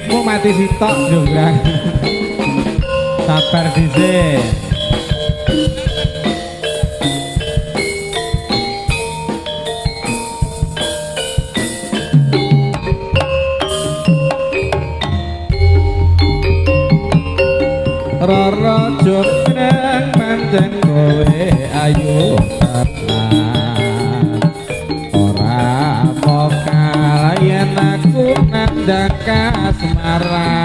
Mikmu mati sitok jonggrang. Sabar dhisik. Rara jonggrang pancen kowe ayu tenan. Ora mokal yen aku nandhang kasmaran.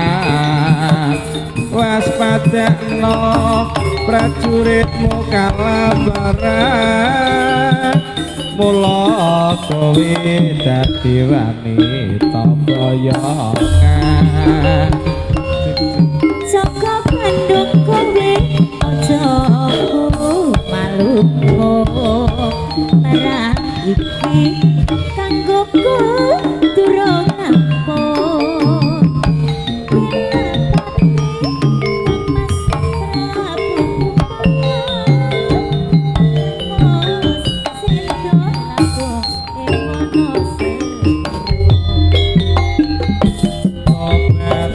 Waspadakno prajuritmu kalabaran. Mula kowe dadi wanita boyongan. Joko Bandung kowe aja malu perang iki kanggo durung rampung.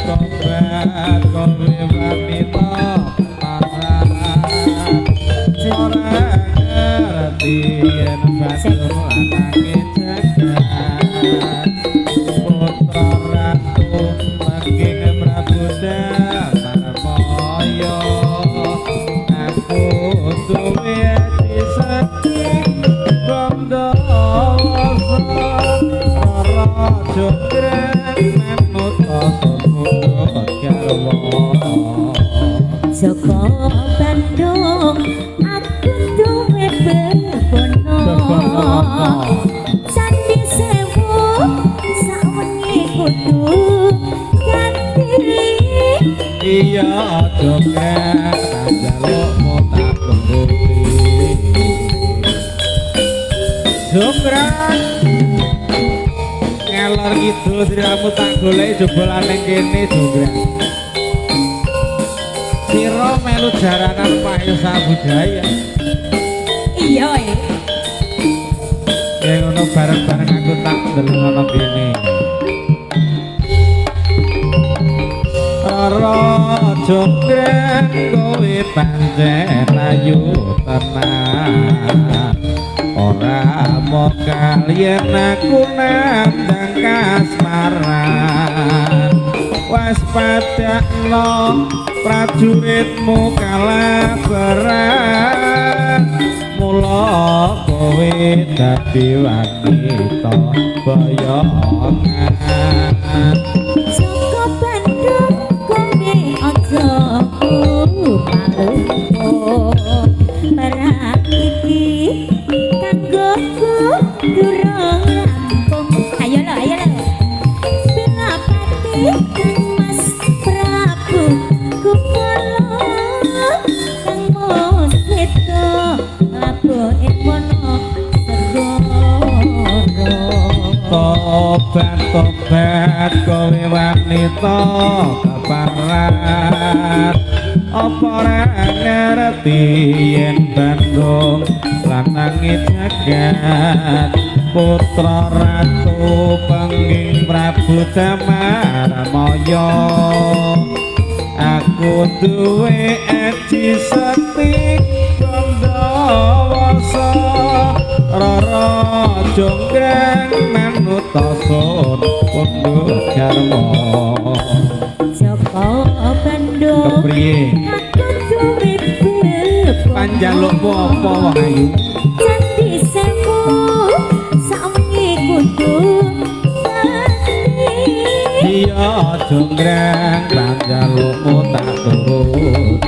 Tobat kowe wanita paran. Ora ngerti yen Bandung lanange jagat. Putra ratu pengging Prabu Damarmaya. Aku duwe ati sedih Bandawasa. Rara jonggrang manut asa garwa. Joko Bandung aku duwe bebono. Candi Sewu sawengi kudu ganti. Iya jonggrang panjalukmu tak turuti. Jonggrang ngalor kidul sliramu tak goleki jebulane kene jonggrang. Sira melu jaranan Mahesa Budaya. Iya e. Ya ngono bareng-bareng aku tak ndeleng ana kene. Rara jonggrang kowe pancen ayu tenan. Ora mokal yen aku nandhang kasmaran. Waspadakno prajuritmu kalabaran. Mula kowe dadi wanita boyongan. Joko Bandung kowe aja malu perang iki kanggo durung rampung. Ayo lo, ayo lo. Pilapati Kang Mas Prabu Kumala kang Mas Seto labuhe wono segara. Tobat tobat kowe wanita keparat. Apa ora ngerti yen Bandung lanange jagat. Putra ratu pengging Prabu Damarmaya. Aku duwe aji sekti Bandawasa. Rara jonggrang manut sun pundhut garwa. Joko Bandung kepriye aku duwe bebono. Panjalukmu apa wong ayu? Candi Sewu sawengi kudu ganti. Iya jonggrang panjalukmu tak turuti.